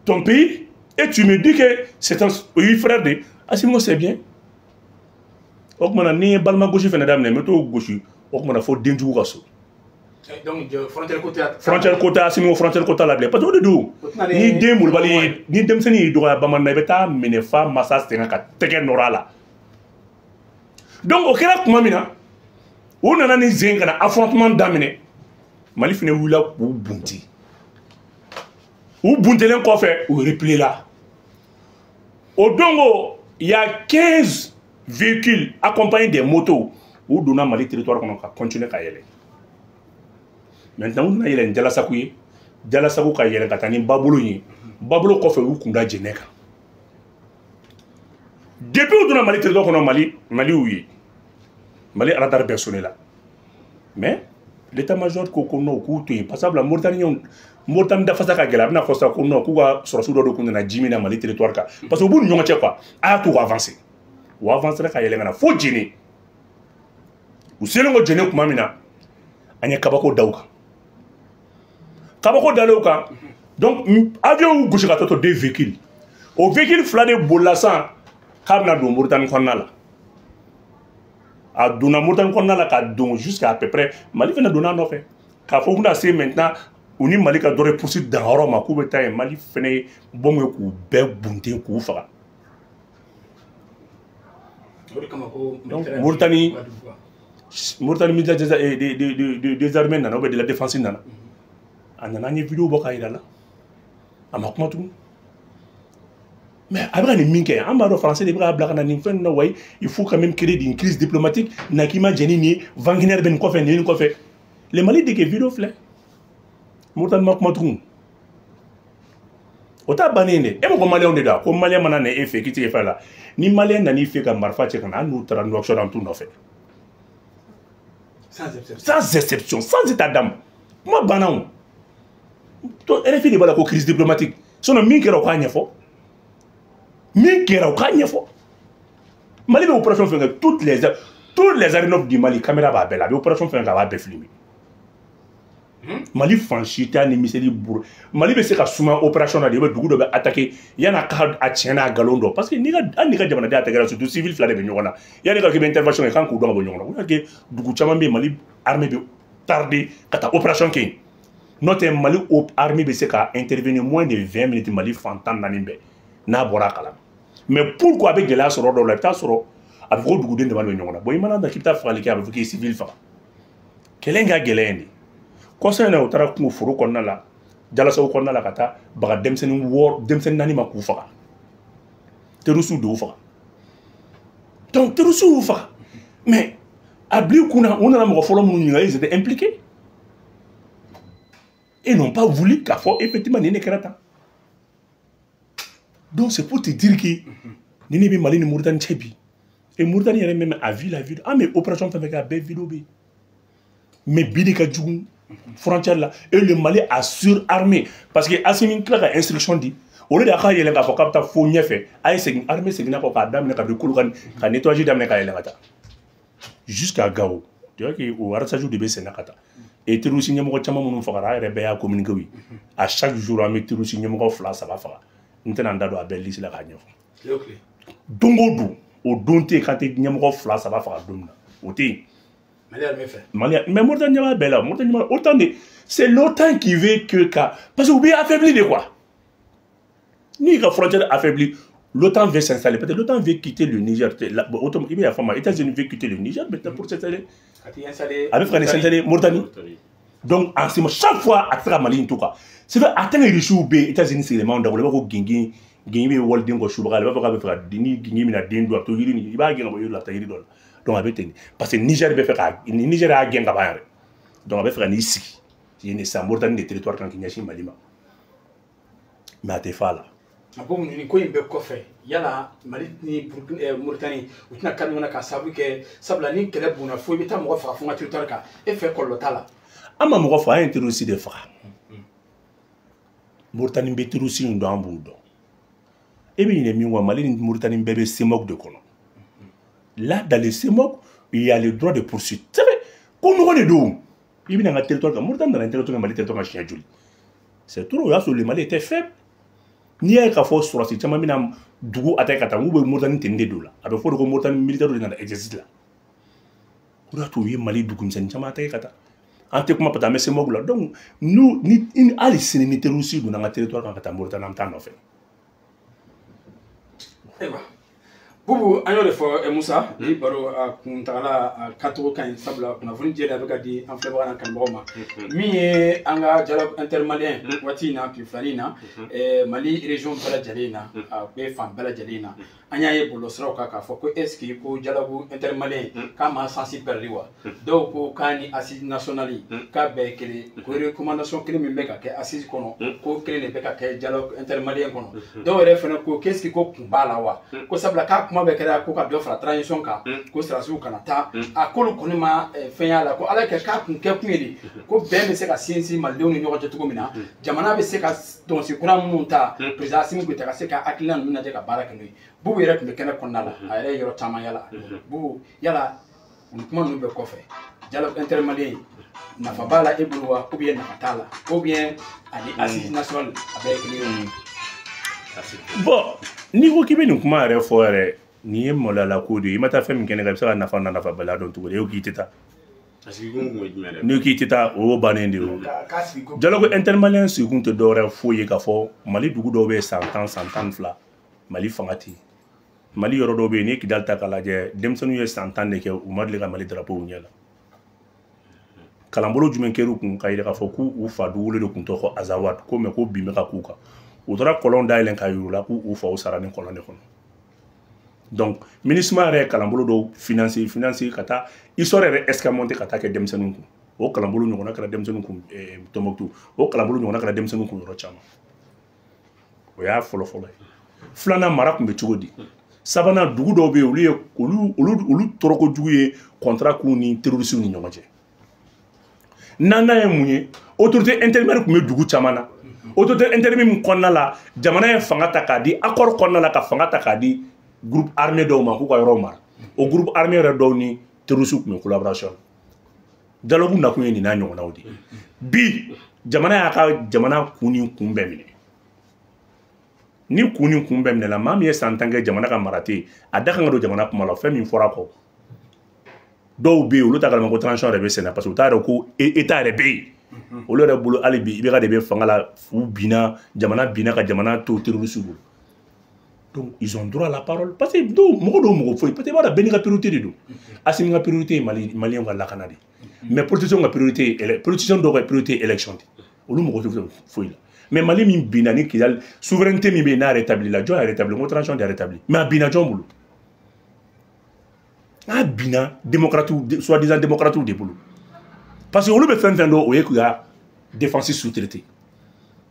ton pays, et tu me dis que c'est un oui frère de Assimi. Ko c'est bien. O tuma na, ni ye balima gosi fɛnɛ daminɛ, n bɛ t'o gosi. O tuma na, fo denjugu ka so. Donc frontière ko tɛ. Frontière ko tɛ. Assimi ko frontière ko t'a la bilen, parce que o de don, ni den molobali ye, ni denmisɛnnin y'i dɔgɔya bamanan na, i bɛ taa minɛ fa masa sen kan ka tɛgɛ nɔrɔ a la. Donc o kɛra tuma min na, u nana ni zen ka na affrontement daminɛ. Mali fɛnɛ wulila k'u bunti. U buntelen kɔfɛ, u replié la. O don ko, il y a 15 véhicules accompagnés des motos, u donna Mali territoire kɔnɔ ka continuer ka yɛlɛ. Maintenant, u nana yɛlɛ ni Jalasaku ye, Jalasaku ka yɛlɛ ka taa ni Babolo ye. Babolo kɔfɛ, u kun da Jɛnɛ kan. Depuis u donna Mali territoire kɔnɔ, Mali y'u ye, Mali radar bɛɛ sonné la. Mais l'état-major ko ko non, k'u to yen, parce que sabula Mauritaniens, Mauritanie dafasa ka gɛlɛn. A bɛna fɔ sisan ko non, k'u ka sɔrɔsiw dɔ de kun nana ji min na Mali territoire kan, parce que u b'u ni ɲɔgɔn cɛ quoi. A y'a to u ka avancer. U avancera ka yɛlɛ ka na fo Jɛnɛ. U selen ko Jɛnɛ tuma min na, an ye kabako da u kan. Kabako dalen u kan, donc avion y'u gosi ka tɔ to deux véhicules. O véhicule fila de bolila sisan k'a bɛna don Mauritanie kɔnɔna la. A donna Mauritanie kɔnɔna la ka don jusqu'à à peu près, Mali fana donna a nɔfɛ, k'a fɔ u bɛna se maintenant u ni Mali ka dɔ poursuite danyɔrɔ ma, k'u bɛ taa yen. Mali fana ye bɔn ye k'u bɛɛ bunten k'u faga. Donc Mauritanie ministère des armées nana, ou bien de la défense nana, a nana, an ye vidéo bɔ k'a yira la. A ma kuma tugun, mais a bɛ ka nin min kɛ, an b'a dɔn français de bɛ k'a bila ka na nin fɛn ninnu na. Wayi, il faut quand même créer une crise diplomatique na k'i ma jɛn ni nin ye. Wagner bɛ nin kɔfɛ, nin kɔfɛ. Le Mali de kɛ vidéo filɛ, Mauritanie ma kuma tugun. O t'a bannen dɛ. E ma ko maliyɛnw de don, ko maliyɛn mana na e fɛ k'i tɛ fɛn la, ni maliyɛn nan'i fɛ ka marifa cɛ ka na, hali n'u taara Nouakchott, an t'u nɔfɛ. Sans exception, sans état d'âme. Kuma banna. O to RFI de b'a la ko crise diplomatique. Sinon min kɛra, o k'a ɲɛfɔ. Min kɛra, o k'a ɲɛfɔ. Mali bɛ opération fɛn kɛ, toutes les aéronefs du Mali, caméra b'a bɛɛ la. A bɛ opération fɛn kɛ, a b'a bɛɛ filmer. Mali fan si t'a ni miseli buru. Mali bɛ se ka suma opération na de, i bɛ dugu dɔ bɛ attaquer, yan'a ka a tiɲɛ n'a nkalon dɔn, parce que n'i ka, hali n'i ka jamanaden attaquer, surtout civil fila de bɛ ɲɔgɔn na, yanni ka k'i bɛ intervention kɛ, kan k'u dɔn ka bɔ ɲɔgɔn na. O y'a kɛ dugu caman bɛ yen, Mali armée bɛ tarder ka taa opération kɛ yen. N'o tɛ, Mali armée bɛ se ka intervenir moins de 20 minutes Mali fan 14 bɛɛ, n'a bɔra a kalama. Mais pourquoi a bɛ gɛlɛya sɔrɔ dɔw la? I bɛ taa sɔrɔ a bɛ fɔ ko duguden dama bɛ ɲɔgɔn na. Bon, i mana na k'i bɛ taa fagali kɛ, a bɛ fɔ k'i ye civil faga. Kɛlɛ in ka gɛlɛn yen de. Kɔsa in na, u taara kungo foro kɔnɔna la, Jalasaw kɔnɔna la, ka taa baga denmisɛnnin wɔɔrɔ, denmisɛnnin naani ma, k'u faga. Terroriste de y'u faga. Donc terroriste y'u faga. Mais a bila i kunna, u nana mɔgɔ fɔlɔ minnu ɲininka, ils étaient impliqués. Et n'ont pas voulu k'a fɔ effectivement nin de kɛra tan. Donc c'est pour te dire que ni ne bɛ Mali ni Mauritanie cɛ bi. Et Mauritanie yɛrɛ même a vu la vidéo. An bɛ opération fɛn fɛn kɛ, a bɛɛ vidéo bɛ yen. Mais bi de ka jugu frontière la. Et le Mali a surarmé. Parce que Assimi tila ka instruction di. Au lieu de k'a yɛlɛn k'a fɔ k'a bɛ taa fo ɲɛfɛ, a ye segin, armée seginna kɔ k'a daminɛ kabini Kolokani ka nettoyage daminɛ ka yɛlɛn ka taa. Jusqu'à Gao. Tu vois que o arrêtage de bɛ senna ka taa. Et terroriste ɲɛmɔgɔ caman minnu fagara, a yɛrɛ bɛɛ y'a communiqué ye. À chaque jour, an bɛ terroriste ɲɛmɔgɔ fila saba faga. N tɛna n da don a bɛɛ liste la k'a ɲɛfɔ. Don o don, o don tɛ yen k'an tɛ ɲɛmɔgɔ fila saba faga don min na. O tɛ yen. Mali armée fɛ. Mali, mais Mauritanie ɲɛ b'a bɛɛ la. Mauritanie ɲɛ b'a autant de, c'est l'OTAN qui veut que ka, parce que u bɛ affaibli de quoi. N'i ka frontière affaibli, l'OTAN veut s'installer. Peut-être l'OTAN veut quitter le Niger. I bɛ yafa n ma, États-Unis veut quitter le Niger maintenant pour s'installer. Ka t'i installer. A bɛ fɛ ka s'installer Mauritanie. Donc en ce moment, chaque fois a tɛ se ka Mali in to quoi. C'est vrai, a tɛ ka Russiw bɛ yen, États-Unis sigilen b'anw da kɔrɔ, i b'a fɔ ko gingin gingin bɛ waliden kɔ subaga la, i b'a fɔ k'a bɛ fɛ ka ni gingin bɛna den dun, a bɛ to yiri nin, i b'a gɛn ka bɔ yiri la, a bɛ taa yiri dɔ la. Donc a bɛ ten de. Parce que Niger bɛ fɛ ka, Niger y'a gɛn ka ban yɛrɛ. Donc a bɛ fɛ ka n'i sigi yen de sisan, Mauritanie de territoire kan k'i ɲɛsin Mali ma. Mais a tɛ fa la. A ko nin ko in bɛɛ kɔfɛ, yala Mali ni Mauritanie u tɛna kari ɲɔgɔn na k'a sababu kɛ sabula ni kɛlɛ bonna fo i bɛ taa mɔgɔ faga fo n ka territoire kan, e fɛ kɔlɔlɔ t'a la? An ma mɔgɔ faga, an ye terroriste de faga. Mauritanie bɛ terroriste in dɔn, an b'u dɔn. E bɛ ɲinɛ min kɔ, Mali ni Mauritanie bɛɛ bɛ CEMOC de kɔnɔ. Là, dans le CEMOC, il y a le droit de poursuite. C'est vrai, ko nɔgɔ de don. I bɛna n ka territoire kan, Mauritanie nana territoire kan, Mali territoire kan siɲɛ joli? C'est trop, o y'a sɔrɔ le Mali était faible. N'i y'a ye k'a fɔ sɔrɔdasi caman bɛna dugu attaquer ka taa, n k'u bɛ Mauritanie tenue de don la. A bɛ fɔ de ko Mauritanie militaire de nana exercice la. O de y'a to u ye Mali dugumisɛnnin caman attaquer ka taa. An tɛ kuma parce que an bɛ CEMOC la. Donc nous, ni hali sini ni terroriste donna an ka territoire kan ka taa Mauritanie, an bɛ taa nɔfɛ. Ayiwa Bubu, an y'o de fɔ Musa, ni baro a kuntagala a kacogo ka ɲi, sabula kunnafoni jɛlen a bɛ ka di an filɛbaga n'an kanubagaw ma. Min ye an ka dialogue intermalien waati in na, tile filanin in na, Mali région bɛɛ lajɛlen na, a bɛ fan bɛɛ lajɛlen na, an y'a ye bɔlɔlɔsiraw kan k'a fɔ ko est ce que ko dialogue intermalien k'a ma sens perdu wa? Dɔw ko k'a ni assise nationale k'a bɛɛ ye kelen, ko recommandation kelen min bɛ ka kɛ assise kɔnɔ, ko kelen de bɛ ka kɛ dialogue intermalien kɔnɔ. Dɔw yɛrɛ fana ko qu'est ce que ko kun b'a la wa? Ko sabula k'a kuma bɛɛ kɛra ko ka dɔ fara transition kan, ko sɔrɔdasiw kana taa, a k'olu kɔni ma fɛn y'a la, ko ala kɛ k'a kun kɛ kun ye de ko bɛn bɛ se ka sinsin malidenw ni ɲɔgɔn cɛ cogo min na, jamana bɛ se ka tɔnsi kura minnu ta, président Assimi Goïta ka se ka hakilina ninnu lajɛ ka baara kɛ n'o ye. Bubu yɛrɛ tun bɛ kɛnɛ kɔnɔna la, a yɛrɛ ye yɔrɔ caman yala. Bubu, yala nin kuma ninnu bɛɛ kɔfɛ, dialogue intermalien nafa b'a la e bolo wa, ou bien nafa t'a la, ou bien ani assise nationale a bɛɛ ye kelen ye? Bon, n'i ko k'i bɛ nin kuma yɛrɛ fɔ yɛrɛ, nin ye maloyala ko de ye. I ma taa fɛn min kɛ ne kan, i bɛ se ka nafa n'a nafabaliya dɔn cogo di? E ko k'i tɛ taa. N'i ko k'i tɛ taa, o y'o bannen de ye o. Dialogue intermalien sigikun tɛ dɔwɛrɛ foyi ye k'a fɔ Mali dugu dɔw bɛ yen san 10, san 12, Mali fanga tɛ yen. Mali yɔrɔ dɔw bɛ yen, n'i ye Kidali ta k'a lajɛ, denmisɛnninw ye san 10 de kɛ, u ma deli ka Mali drapeau ɲɛ la. Kalanbolo jumɛn kɛr'u kun k'a yira k'a fɔ k'u fa dugukolo de kun tɔgɔ Azawad, ko mɛ ko bin bɛ ka k'u kan. U taara kɔlɔn dayɛlɛ k'a yir'u la k'u faw sara ni kɔlɔn de kɔnɔ. Donc MINUSMA yɛrɛ ye kalanbolo dɔw financer ka taa histoire yɛrɛ escamonter ka taa kɛ denmisɛnninw kun. O kalanbolo ɲɔgɔnna kɛra denmisɛnninw kun Tombouctou, o kalanbolo ɲɔgɔnna kɛra denmisɛnninw kun yɔrɔ caman. O y'a fɔlɔ fɔlɔ ye. Filanan, mara tun bɛ cogo di? Sabanan, dugu dɔw bɛ yen, olu ye olu tɔɔrɔko jugu ye contrat k'u ni terroristes ni ɲɔgɔn cɛ. Naaninan ye mun ye? Autorité intérimaire tun bɛ dugu caman na. Autorité intérimaire min kɔnɔna la, jamana ye fanga ta k'a di accord kɔnɔna la, ka fanga ta k'a di groupe armé dɔw ma k'u ka yɔrɔ mara. O groupe armé yɛrɛ dɔw ni terroristes tun bɛ collaboration. Dialogue nakun ye nin n'a ɲɔgɔnnaw de ye. Bi jamana y'a ka jamana kun ni kun bɛɛ minɛ. Ni kun ni kun bɛɛ minɛ la, maa min ye san 10 kɛ jamana ka mara tɛ yen, a da kan ka don jamana kuma la. Fɛn min fɔra kɔ, dɔw bɛ yen, olu t'a kalama ko transition yɛrɛ bɛ sen na, parce que u t'a dɔn ko état yɛrɛ bɛ yen. Olu yɛrɛ bolo hali bi IBK de bɛ fanga la, u binna, jamana binna ka jamana to terroriste bolo. Donc ils ont droit à la parole, parce que dɔw mɔgɔ dɔw mɔgɔ foyi, parce que i b'a dɔn bɛɛ n'i ka priorité de don. Assimi ka priorité ye Mali maliyɛnw ka lakana de, mais politicien ka priorité ye, politicien dɔw ka priorité ye élection de, olu mɔgɔ tɛ foyi la. Mais Mali min binna ni Kidal, souveraineté min bɛ yen n'a rétabli la, jɔn y'a rétabli? N ko transition de y'a rétabli. Mais a binna jɔn bolo? A binna démocrates, soi-disant démocrates de bolo. Parce que olu bɛ fɛn fɛn dɔn, o ye k'u ka défense sous-traité.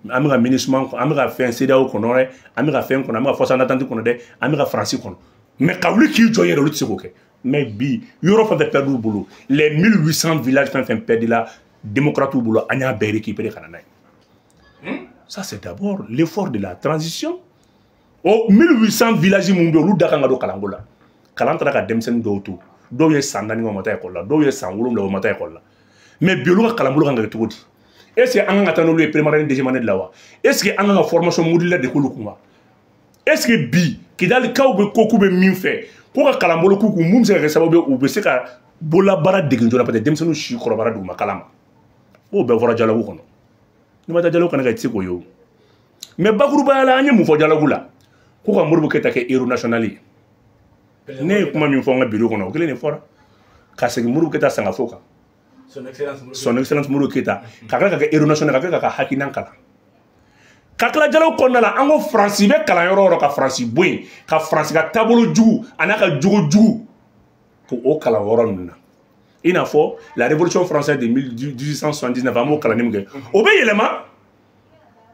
An bɛ ka MINUSMA, an bɛ ka fɛn CEDEAO kɔnɔ dɛ, an bɛ ka fɛn kɔnɔ, an bɛ ka force en attente kɔnɔ dɛ, an bɛ ka Faransi kɔnɔ. Mais ka wuli k'i jɔ i yɛrɛ, olu tɛ se k'o kɛ. Mais bi, yɔrɔ fɛn fɛn perdu bolo, les 1800 villages fɛn fɛn perdu la démocrates bolo, an y'a bɛɛ récupéré ka na n'a ye. Ça, c'est d'abord l'effort de la transition. O 1800 villages mun bɛ yen, olu da kan ka don kalanko la. Kalan taara ka denmisɛnnin dɔw to, dɔw ye san 4 kɛ, o ma taa ekɔli la, dɔw ye san 7, o ma taa ekɔli la. Mais bi, olu ka kalanbolo kan ka kɛ cogo di? Est ce que an kan ka taa n'olu ye première année, deuxième année de la wa? Est ce que an kan ka formation modulaire de k'olu kun wa? Est ce que bi Kidalikaw bɛ ko k'u bɛ min fɛ, ko ka kalanbolo k'u kun, mun bɛ se ka kɛ sababu ye u bɛ se ka bololabaara dege joona, parce que denmisɛnninw si kɔrɔbayara duguma kalan ma? O bɛɛ fɔra dialogue kɔnɔ. N'i ma taa dialogue kɛnɛ kan, i tɛ se k'o ye o. Mais bakurubaya la, an ye mun fɔ dialogue la? Ko ka Modibo Keyita kɛ héros national ye. Ne ye kuma min fɔ n ka bureau kɔnɔ, o kelen de fɔra ka segin Modibo Keyita sangafo kan. Son Excellence Modibo Keyita ka tila ka kɛ héros national, ka tila ka hakilina kalan, ka tila dialogue kɔnɔna la. An ko Faransi bɛ kalan yɔrɔ o yɔrɔ, ka Faransi bɔ yen, ka Faransi ka taabolo jugu a n'a ka jogo jugu k'o kalan yɔrɔ ninnu na, i n'a fɔ la Révolution française de 1879, an b'o kalanni min kɛ, o bɛ yɛlɛma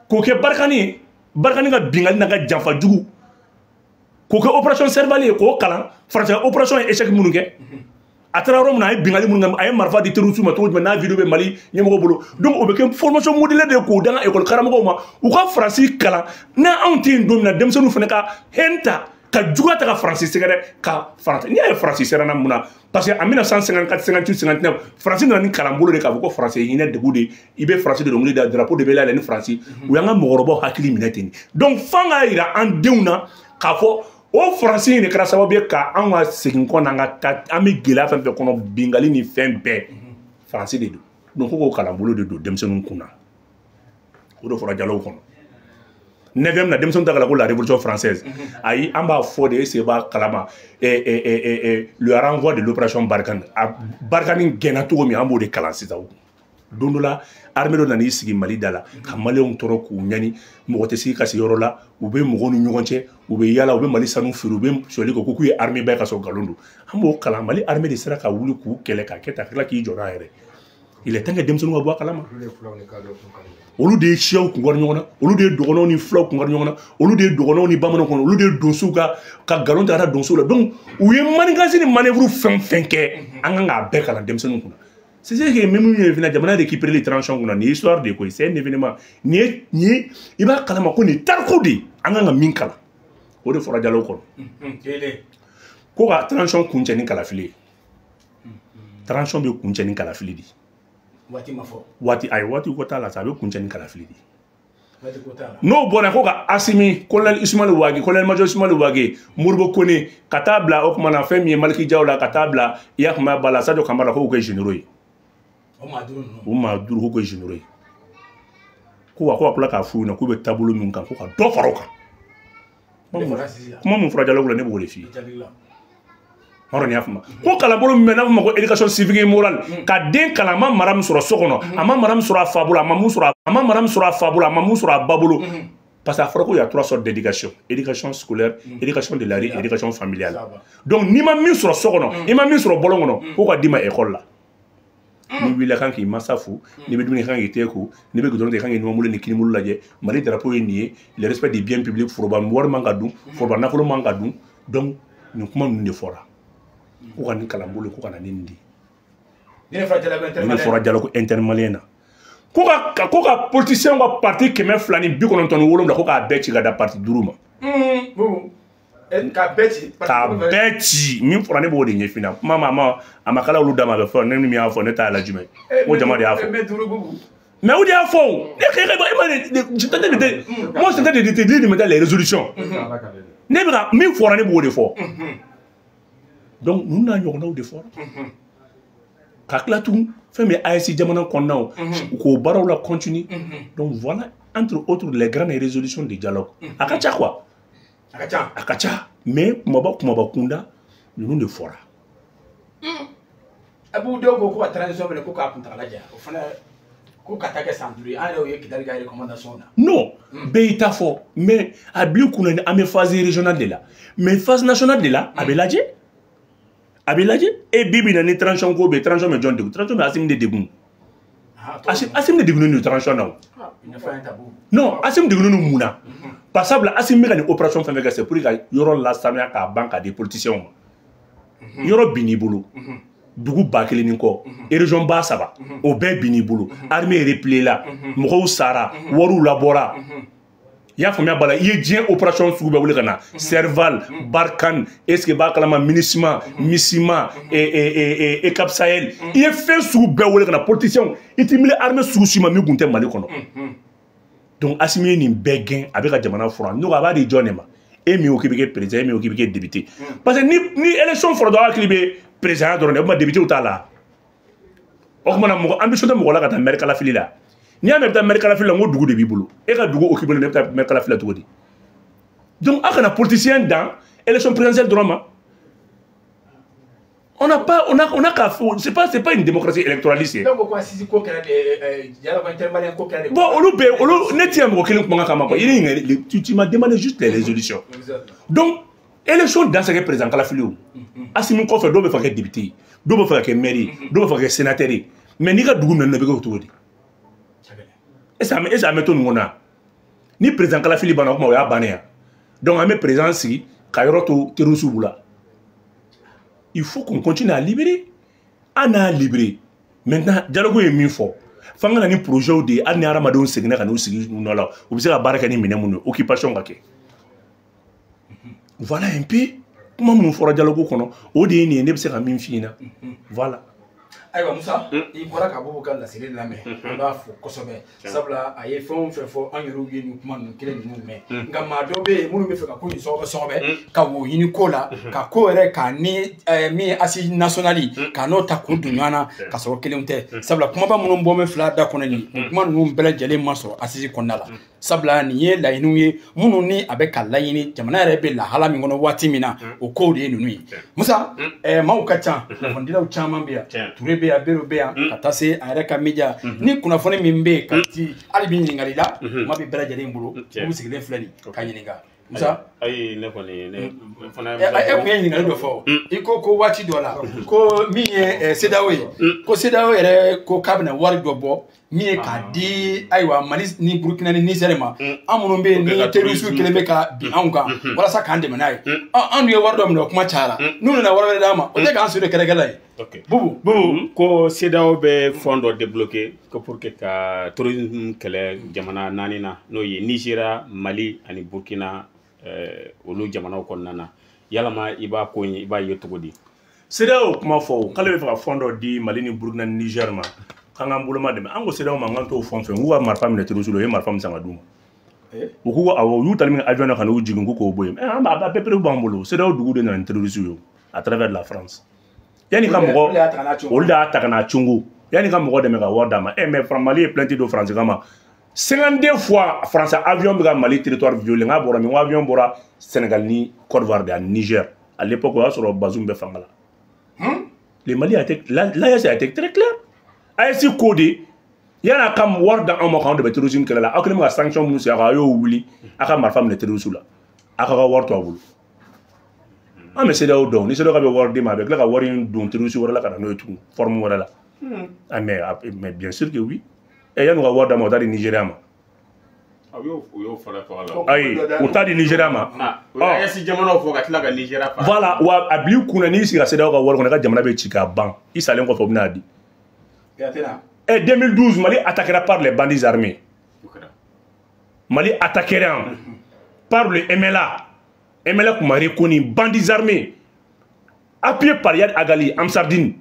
k'o kɛ Barkhane ye, Barkhane ka binkanni n'a ka janfa jugu, k'o kɛ opération Serval ye, k'o kalan, Faransi ka opération ye échec minnu kɛ, a taara yɔrɔ min na, a ye binkanni minnu kɛ, a ye marifa di terroristes ma cogo jumɛn, n'a vidéo bɛ Mali ɲɛmɔgɔ bolo. Donc o bɛ kɛ formation modulaire de ye k'o d'an ka école karamɔgɔw ma, u ka Faransi kalan. N'a anw tɛ yen don min na, denmisɛnninw fana ka haine ta ka juguya ta ka Faransi sɛgɛrɛ, ka Faransi. N'i y'a ye Faransi siranna mun na? Parce que en 1954, 58, 59, Faransi nana ni kalanbolo de k'a fɔ ko Faransi ye hinɛ degun de, i bɛ Faransi de dɔnkili da, drapeau de bɛ layɛlɛ ni Faransi. U y'an ka mɔgɔkɔrɔbaw hakili minɛ ten. Donc f'an k'a yira an denw na k'a fɔ o Faransi in de kɛra sababu ye ka anw ka segin kɔ n'an ka taa, an bɛ gɛlɛya fɛn fɛn kɔnɔ, binkanni ni fɛn bɛɛ, Faransi de don. Donc ko k'o kalanbolo de don denmisɛnninw kunna, o de fɔra dialogue kɔnɔ. Neuvième na, denmisɛnw ta kala ko la Révolution française. Ayi, an b'a fɔ de, ese b'a kalama, le renvoi de l'opération Barkhane, a Barkhane gɛnna cogo min, an b'o de kalan sisan. Don dɔ la, armée dɔ nan'i sigi Mali da la ka Maliyɛnw tɔɔrɔ k'u ɲani, mɔgɔ tɛ sigi ka se yɔrɔ la, u bɛ mɔgɔw ni ɲɔgɔn cɛ, u bɛ yala, u bɛ Mali sanu feere, u bɛ sonyali kɛ, ko k'u ye armée ba ye, ka sɔrɔ nkalon don. An b'o kalan. Mali armée de sera ka wuli k'u kɛlɛ ka kɛ tan, ka tila k'i jɔ n'a yɛrɛ. Il est temps que denmisɛnninw ka bɔ a kalama. Olu de ye siyaw kun kari ɲɔgɔn na, olu de ye dɔgɔnɔw ni fulaw kun kari ɲɔgɔn na, olu de ye dɔgɔnɔw ni bamananw kɔnɔ, olu de ye donsow ka nkalon ta ka taa donsow la. Donc u ye manigance ni manœuvre fɛn fɛn kɛ, an kan k'a bɛɛ kalan denmisɛnninw kunna. C'est ce que même min ye fana, jamana récupérer les transitions kunna, nin ye histoire de koyi, c'est un événement. Nin ye i b'a kalama ko nin ye tariku de ye, an kan ka min kalan, o de fɔra dialogue kɔnɔ. Ko ka transition kuncɛ ni kalafili ye. Transition bɛ kuncɛ ni kalafili de ye. Waati ma fɔ. Waati, ayi, waati ko t'a la sa, a bɛ kuncɛ ni kalafili de. Waati ko t'a la. N'o bɔra, ko ka Asimi, colonel Ismaël Wagué, colonel major Ismaël Wagué, Modibo Kone, ka taa bila o kuma na, fɛn min ye Maliki Jaw la, ka taa bila Yakuma Bala, Sadio Kamara, k'o kɛ généraux ye. O maa duuru ninnu. O maa duuru, k'o kɛ généraux ye. Ko wa ko ka tila k'a f'u ɲɛna k'u bɛ taabolo min kan, ko ka dɔ fara o kan. Kuma mun fɔra dialogue la, ne b'o de f'i ye. Hɔrɔn y'a faamu ko kalanbolo min bɛ n'a fɔ ma ko éducation civique et morale, ka den kalan, a ma mara min sɔrɔ so kɔnɔ, a ma mara min sɔrɔ a fa bolo, a ma mun sɔrɔ, a ma mara min sɔrɔ a fa bolo, a ma mun sɔrɔ a ba bolo. Parce que a fɔra ko y a trois sortes d'éducation: éducation scolaire, éducation de la rue, éducation familiale. Donc n'i ma min sɔrɔ so kɔnɔ, i ma min sɔrɔ bɔlɔn kɔnɔ, ko ka d'i ma école la. N'i wulila, kan k'i mansa fo, n'i bɛ dumuni kɛ, kan k'i tɛgɛ ko, n'i bɛ goudron tigɛ, kan k'i numanbolo ni kinibolo lajɛ, Mali drapeau ye nin ye, le respect des biens publics, foroba wari man ka dun, foroba nafolo man ka dun. Donc nin kuma ninnu de fɔra, ko ka nin kalanbolo, ko ka na ni nin de Ni ne fɔra dialogue. Ni ne fɔra dialogue intermalien na, ko ka politicien ka parti 297, ko k'a bɛɛ ci ka da parti duuru ma. K'a bɛɛ ci. K'a bɛɛ ci. Min fɔra, ne b'o de ɲɛf'i ɲɛna. Kuma ma, a ma kala olu da ma, a bɛ fɔ ne ni min y'a fɔ, ne t'a la jumɛn ko jama de y'a fɔ. Mais duuru, Bubu. Mais o de y'a fɔ o, ne e ma, je t'ai de, moi c'est de te dire de maintenant les résolutions. Ne bɛ ka min fɔra, ne b'o de fɔ. Donc ninnu n'a ɲɔgɔnnaw de fɔra. Ka tila tugun, fɛn min ye AES jamana kɔnɔnaw, k'o baaraw la continuer. Donc voilà, entre autres, les grandes résolutions de dialogue. A ka ca quoi. A ka ca. A ka ca, mais kumaba kumaba kunda, ninnu de fɔra. A b'u dɔw ko ka transition minɛ, ko k'a kuntagala jan, o fana. Ko ka taa kɛ san 5 ye, an yɛrɛ ye Kidali ka recommandation na. Non, bɛɛ y'i ta fɔ, mais a bil'i kunna ni an bɛ phase régionale de la, mais phase nationale de la, a bɛ lajɛ. A bɛ lajɛ. E bi bi in na ni transition ko bɛ, transition bɛ jɔn degun? Transition bɛ Assimi de degun. Assimi de degunnen don transition na o. Non, Assimi degunnen don mun na? Par sabula Assimi bɛ ka nin opération fɛn fɛn kɛ, c'est pour ka yɔrɔ lasanuya k'a ban k'a di politiciens ma. Yɔrɔ bin n'i bolo. Dugu 1000 ni kɔ, région ba 3, o bɛɛ bin n'i bolo. Armée repliée la, mɔgɔw sara, wariw labɔra. I y'a faamuya b'a la, i ye diɲɛ opération sugu bɛɛ wele ka na. Serval, Barkhane, est ce que b'a kalama MINUSMA, MISIMA, EUCAP Sahel. I ye fɛn sugu bɛɛ wele ka na, politiciens, i t'i miiri armée sugu si ma min kun tɛ Mali kɔnɔ. Donc Assimi ye nin bɛɛ gɛn, a bɛ ka jamana furan. Ne ko a b'a di jɔn de ma? E min ko k'i bɛ kɛ président, e min ko k'i bɛ kɛ député. Parce que ni élection fɔra dɔrɔn, hakili bɛ président dɔrɔn de, o tuma député t'a la. O tuma na mɔgɔ ambition tɛ mɔgɔ la ka taa maire kalafili la. N'i y'a mɛn i bɛ taa maire kalafili la, n ko dugu de b'i bolo. E ka dugu occupé len, e bɛ taa maire kalafili la cogo di? Donc aw kana politicien dan élection présidentielle dɔrɔn ma. On n'a pas, on a, on a qu'à, c'est pas une démocratie électoraliste. Donc ko assise ko kɛra de, dialogue intermalien ko kɛra de. Bon, olu bɛɛ, olu ne ti mɔgɔ kelen kumakan kama quoi. Tu m'as demandé juste les résolutions. Donc élection dan se kɛ président kalafili o. Assimi kɔfɛ, dɔw bɛ fɛ ka kɛ député, dɔw bɛ fɛ ka kɛ maire ye, dɔw bɛ fɛ ka kɛ sénateur ye. Mais n'i ka dugu minɛ, i bɛ kɛ o cogo di? Est-ce que an bɛ to nin kɔnɔ yan? Ni président kalafili banna, o tuma o y'a bannen yan. Donc an bɛ président sigi ka yɔrɔ to terroriste bolo. Il faut qu'on continue à libérer. An n'a libéré. Maintenant, dialogue ye min fɔ, f'an ka na ni projet de ye, hali ni hadamadenw seginna ka n'u sigi u nɔ la, u bɛ se ka baara kɛ ni minɛn minnu ye, occupation ka kɛ. Voilà un peu kuma minnu fɔra dialogue kɔnɔ, o de ye nin ye, ne bɛ se ka min f'i ɲɛna. Voilà. Ayiwa Musa, i bɔra ka Bubu ka laseli lamɛn, an b'a fo kosɛbɛ, sabula a ye fɛn o fɛn fɔ, an yɛrɛw ye nin kuma ninnu kelen ninnu mɛn. Nka maa dɔw bɛ yen minnu bɛ fɛ ka ko in sɔgɔbɛ sɔgɔbɛ, ka wo ɲini ko la, ka ko yɛrɛ ka ni min ye assise nationale ka n'o ta k'o don ɲɔgɔn na, ka sɔrɔ kelenw tɛ. Sabula kumaba minnu bɔ bɛ fila da kɔnɔ nin, nin kuma ninnu bɛɛ lajɛlen ma sɔrɔ assise kɔnɔna la. Sabula nin ye laɲiniw ye minnu ni a bɛ ka laɲini jamana yɛrɛ bɛ lahala min kɔnɔ waati min na, o kow de ye ninnu ye. Musa, maaw ka ca, kunnafonidilaw caman bɛ yan, Ture bɛ yan, Bero bɛ yan, ka taa se a yɛrɛ ka media ni kunnafoni min bɛ yen ka ti hali bi ɲininkali la, kuma bɛ bɛɛ lajɛlen bolo, u sigilen filɛ nin ka ɲininka. Musa, ayi, ne kɔni ne fana e kun ye ɲininkali dɔ fɔ, i ko ko waati dɔ la ko min ye CEDEAO ye, ko CEDEAO yɛrɛ ko k'a bɛna wari dɔ bɔ min ye k'a di ayiwa Mali ni Burukina ni Niger ma, an minnu bɛ yen ni terroriste kelen bɛ ka bin anw kan walasa k'an dɛmɛ n'a ye. An dun ye wari dɔ minɛ, o kuma cayara, n'u nana wari wɛrɛ d'an ma, o tɛ k'an sen don kɛlɛkɛla ye. Bubu, Bubu ko CEDEAO bɛ fond dɔ débloquer ko pour que ka terrorisme kɛlɛ jamana 4 na, n'o ye Nigéria, Mali ani Burkina, olu jamanaw kɔnɔna na. Yalama i b'a ko in, i b'a ye cogo di? CEDEAO kuma fɔ, k'ale bɛ fɛ ka fond dɔ di Mali ni Burkina ni Niger ma, k'an k'an boloma dɛmɛ. An ko CEDEAO ma, k'an t'o fond fɛ, k'u ka marifa minɛ terroriste la, u ye marifa min san ka d'u ma. U k'u awɔ, u y'u tali min kɛ avion na ka n'u jigin, k'u k'o bɔ yen. An b'a bɛɛ preuve b'an bolo. CEDEAO dugu de nana ni terroriste ye à travers la France. Yanni ka mɔgɔ, olu de y'a ta ka n'a cungu, yanni ka mɔgɔ dɛmɛ ka wari d'a ma. Mais Mali ye plainte don France kama 52 fois. France avion bɛ ka Mali territoire violer, n k'a bɔra min, ko avion bɔra Sénégal ni Côte d'Ivoire de ani Niger. À l'époque, o y'a sɔrɔ Bazoum bɛ fanga la. Le Mali a été, l'AES a été très clair. AES ko de yan'a ka wari d'anw ma k'anw dɛmɛ terrorisme kɛlɛ la, aw kɛlen bɛ ka sanction minnu sigi a kan, a y'o wuli, a ka marifa minɛ terroriste la, a ka wari to a bolo. An bɛ CEDEAO dɔn, ni CEDEAO bɛ wari d'i ma, a bɛ tila ka wari in don terroriste wɛrɛ la ka na n'o ye tugun forme wɛrɛ la. Ah mais bien sûr que oui. Yan'u ka wari d'a ma, u t'a di Nigéria ma. Ayi, u t'a di Nigéria ma. AES jamanaw fɔ ka tila ka Nigéria fara. Voilà, wa a bil'i kunna n'i sigira CEDEAO ka wari kɔnɔ, i ka jamana bɛ ci k'a ban, i salen kɔfɛ u bɛna di. 2012, Mali attaquera par les bandits armés. Mali attaquera par le MLA. MLA kun ma reconnu, bandits armés appuyés par Iyad Ag Ghali, Ansardine,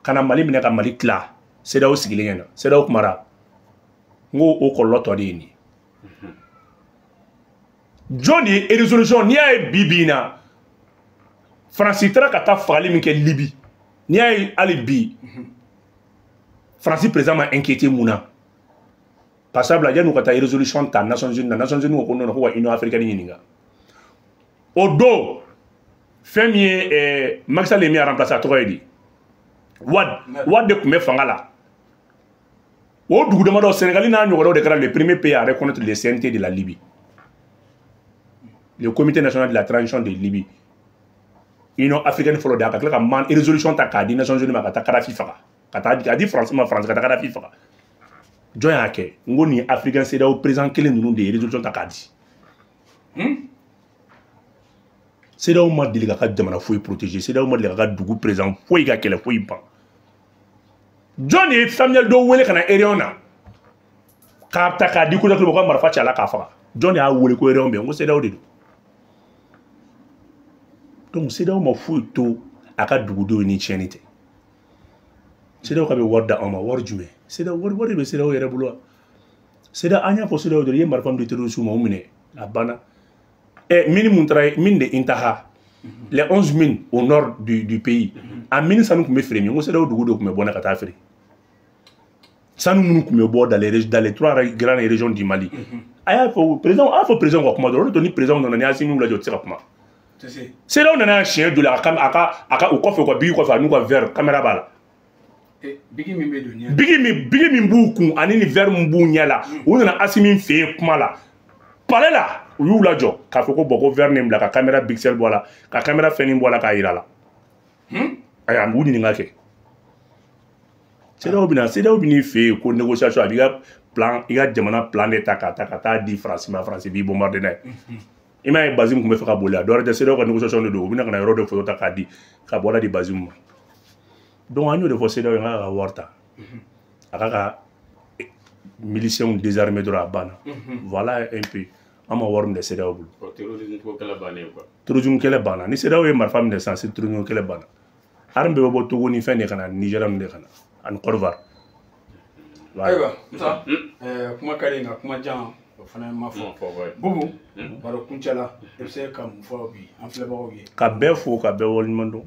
ka na Mali minɛ ka Mali tila. CEDEAO sigilen ɲɛna, CEDEAO kumara, n ko o kɔlɔlɔ tɔ de ye nin ye. Jɔn de ye résolution? N'i y'a ye bi bi in na, Faransi taara ka taa fagali min kɛ Libi, n'i y'a ye hali bi Faransi président ma inquiété, mun na? Par sabula yan'u ka taa résolution ta Nations Unies na, Nations Unies ko non, ko ka Union africaine ɲininka. O don, fɛn min ye Macky Sall ye min remplacé, a tɔgɔ ye di, Wade, Wade de tun bɛ fanga la. O dugu damadɔ Sénégal n'a ɲɔgɔnnaw de kɛra le premier pays à reconnaître le CNT de la Libye, le Comité national de la transition de Libye. Union africaine fɔlɔ de a ka tila ka man résolution ta k'a di Nations Unies ma ka taa Kadhafi faga, ka taa a di France ma, France ka taa Kadhafi faga. Jɔn y'a kɛ? N ko nin africain CEDEAO président kelen ninnu de ye résolution ta k'a di. CEDEAO ma deli k'a ka jamana foyi protéger, CEDEAO ma deli k'a ka dugu président foyi ka kɛlɛ foyi ban. Jɔn de ye Samuel dɔ wele ka na réunion na k'a ta k'a di Kojako ma ko ka marifa ci a la k'a faga? Jɔn de y'a wele ko réunion bɛ yen? N ko CEDEAO de don. Donc CEDEAO ma foyi to a ka dugudenw ni tiɲɛni tɛ. CEDEAO ka bɛ wari da anw ma, wari jumɛn? CEDEAO wari bɛ CEDEAO yɛrɛ bolo wa? CEDEAO, an y'a fɔ CEDEAO dɔrɔn, i ye marifa min di terroriste ma, o minɛ, a banna. Ɛ mine mun taara ye, mine de Intaha, les 11 mines au nord du pays, a mine sanu tun bɛ feere min? N ko CEDEAO dugu de tun bɛ bɔ n'a ka taa feere. Sanu minnu tun bɛ bɔ dans les trois grandes régions du Mali. A y'a fɔ président, a y'a fɔ président ka kuma dɔrɔn. O de to ni président nana, ni Assimi lajɛ, o tɛ se ka kuma. CEDEAO nana siɲɛ joli a ka o kɔfɛ, u ka bigi kɔfɛ, a n'u ka verre caméra b'a la. Bigi min bɛ don ɲɛ. Bigi min b'u kun ani ni verre min b'u ɲɛ la, u nana Assimi fɛ yen kuma la palais la, u y'u lajɔ k'a fɔ ko bon, ko verre nin bila ka caméra pixel bɔ a la, ka caméra fɛn bɔ a la k'a yira la. Ayi, a b'u ɲininka kɛ. CEDEAO bɛ n'i fɛ yen ko négociation, a b'i ka plan, i ka jamana plan de ta k'a ta ka taa di Faransi ma, Faransi b'i bombarder n'a ye. I m'a ye, Bazoum tun bɛ fɛ ka boli, a dɔwɛrɛ tɛ, CEDEAO ka négociation de don. U bɛna ka na yɔrɔ dɔ photo ta k'a di, ka bɔ di Bazoum ma. Donc an y'o de fɔ CEDEAO ye, k'a ka wari ta, a ka miliciens désarmé dɔrɔn, a banna. Voilà un peu, an ma wari minɛ CEDEAO bolo. Terrorisme ko kɛlɛ bannen quoi. Terrorisme kɛlɛ banna. Ni CEDEAO ye marifa minɛ sisan, terrorisme kɛlɛ banna. Arme bɛɛ bɛ bɔ Togo ni fɛn de ka na, Nigéria de ka na ani Côte d'Ivoire. Ayiwa Musa, kuma ka di nka kuma jan o fana ma fɔ. Bubu, baro kuncɛ la, i bɛ se ka mun fɔ bi an filɛbagaw ye? Ka bɛɛ fo, ka bɛɛ waleɲuman dɔn,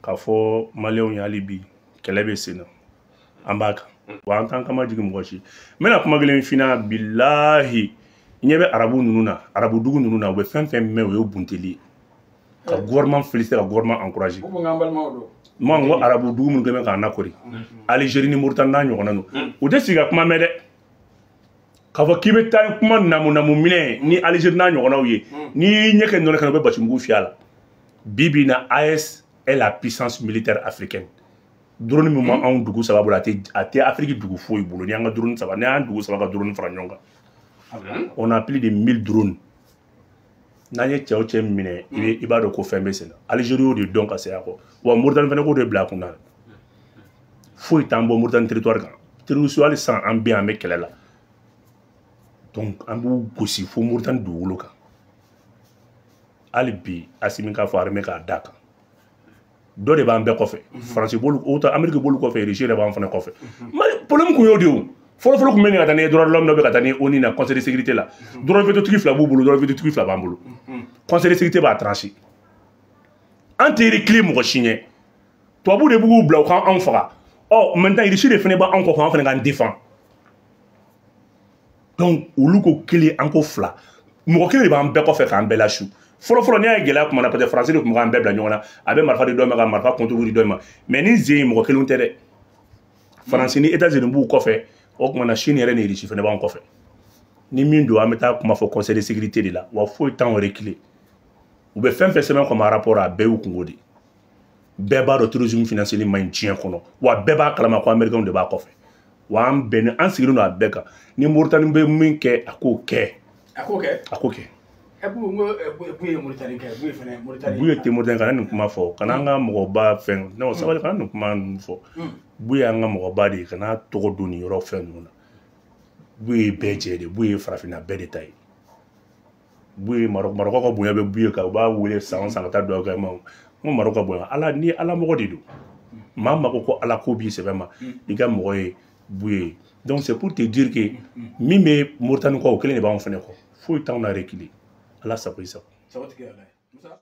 k'a fɔ maliyɛnw ye hali bi kɛlɛ bɛ sen na, an b'a kan wa an t'an kama jigin mɔgɔ si. N bɛna kuma kelen f'i ɲɛna, bilahi, i ɲɛ bɛ arabu ninnu na, arabu dugu ninnu na, u bɛ fɛn fɛn mɛn, o ye bunteli ye. Ka gouvernement féliciter, ka gouvernement encourager. Bubu, n k'an balimaw don. Moi, n ko arabu dugu minnu kɛlen bɛ k'an lakori, Algérie ni Mauritanie n'a ɲɔgɔnna ninnu, u tɛ sigi ka kuma mɛn dɛ. K'a fɔ k'i bɛ taa kuma namu namu minɛ ni Algérie n'a ɲɔgɔnnaw ye, n'i y'i ɲɛ kɛ nɔnɔ kɛnɛ, u bɛ basimugu fiyɛ a la. Bi bi in na, AES est la puissance militaire africaine. Drone min ma anw dugu saba bolo, a tɛ Afrique dugu foyi bolo. Ni an ka drone saba, ni y'an dugu saba ka drone fara ɲɔgɔn kan, on a plus de 1000 drones. N'an ye cɛ o cɛ minɛ, i b'a dɔn ko fɛn bɛ sen na. Algérie y'o de dɔn ka segin a kɔ wa. Mauritanie fana k'o de bila a kunna. Foyi t'an bɔ Mauritanie territoire kan. Terroriste, hali sisan an bɛ yan, an bɛ kɛlɛ la. Donc an b'u gosi fo Mauritanie dugukolo kan. Hali bi Assimi k'a fɔ armée k'a d'a kan, dɔ de b'an bɛɛ kɔfɛ. Faransi b'olu, o ta Amérique b'olu kɔfɛ, Russie yɛrɛ b'an fana kɔfɛ. Mali problème kun y'o de ye. O fɔlɔfɔlɔ tun bɛ nin ka taa ni droit de l'homme dɔ bɛ ka taa ni ONU na, conseil de sécurité la. Droit de veto tigi fila b'u bolo, droit de veto tigi fila b'an bolo. Conseil de sécurité b'a tranché. An tɛ reculer mɔgɔ si ɲɛ. Tubabu de b'u bila u kan anw faga. Ɔ maintenant, Russie de fana b'anw kɔ, an fana k'an défend. Donc olu ko kelen, an ko fila, mɔgɔ kelen de b'an bɛɛ kɔfɛ k'an bɛɛ lasu. Fɔlɔfɔlɔ, n'i y'a ye gɛlɛya kuma na, peut-être Faransi de tun bɛ k'an bɛɛ bila ɲɔgɔn na, a bɛ marifa di dɔ ma ka marifa contre di dɔ ma. Mais ni zen mɔgɔ kelenw tɛ dɛ, Faransi ni États-Unis b'u kɔfɛ. O tuma na, Chine yɛrɛ ni Russie fana b'an kɔfɛ. Ni min don, an bɛ taa kuma fɔ conseil de sécurité de la wa. Foyi t'anw reculer. U bɛ fɛn fɛn sɛbɛn comme rapport, a bɛɛ y'u kungo de. Bɛɛ b'a dɔn terrorisme financier man ɲi diɲɛ kɔnɔ wa. Bɛɛ b'a kalama ko américain de b'a kɔfɛ wa. An bɛnnen, an sigilen don a bɛɛ kan. Ni Mauritanie bɛ min kɛ, a k'o kɛ. A k'o kɛ. A k'o kɛ. Ɛ Bubu, n ko Buye Mauritanie kɛ, Buye fɛnɛ Mauritanie. Buye tɛ Mauritanie, kana nin kuma fɔ, kana an ka mɔgɔba fɛn non, sabali, kana nin kuma ninnu fɔ. Buye y'an ka mɔgɔba de ye, kana tɔgɔ don nin yɔrɔ fɛn ninnu na. Buye ye bɛɛ jɛ de, Buye ye farafinna bɛɛ de ta ye. Buye Marɔkɔ ka bonya bɛ Buye kan, u b'a wele san o san ka taa dugawu kɛ ma. N ko Marɔkɔ ka bonya Ala ni Ala mɔgɔ de don. Maa ma ko Ala ko b'i sɛbɛ ma, i ka mɔgɔ ye Buye. Donc c'est pour te dire que min bɛ Mauritanie kɔ, o kelen de b'anw fɛnɛ kɔ. Foyi t'anw na reculer. Ala sago i sago. Sago tigi Ala ye. Musa.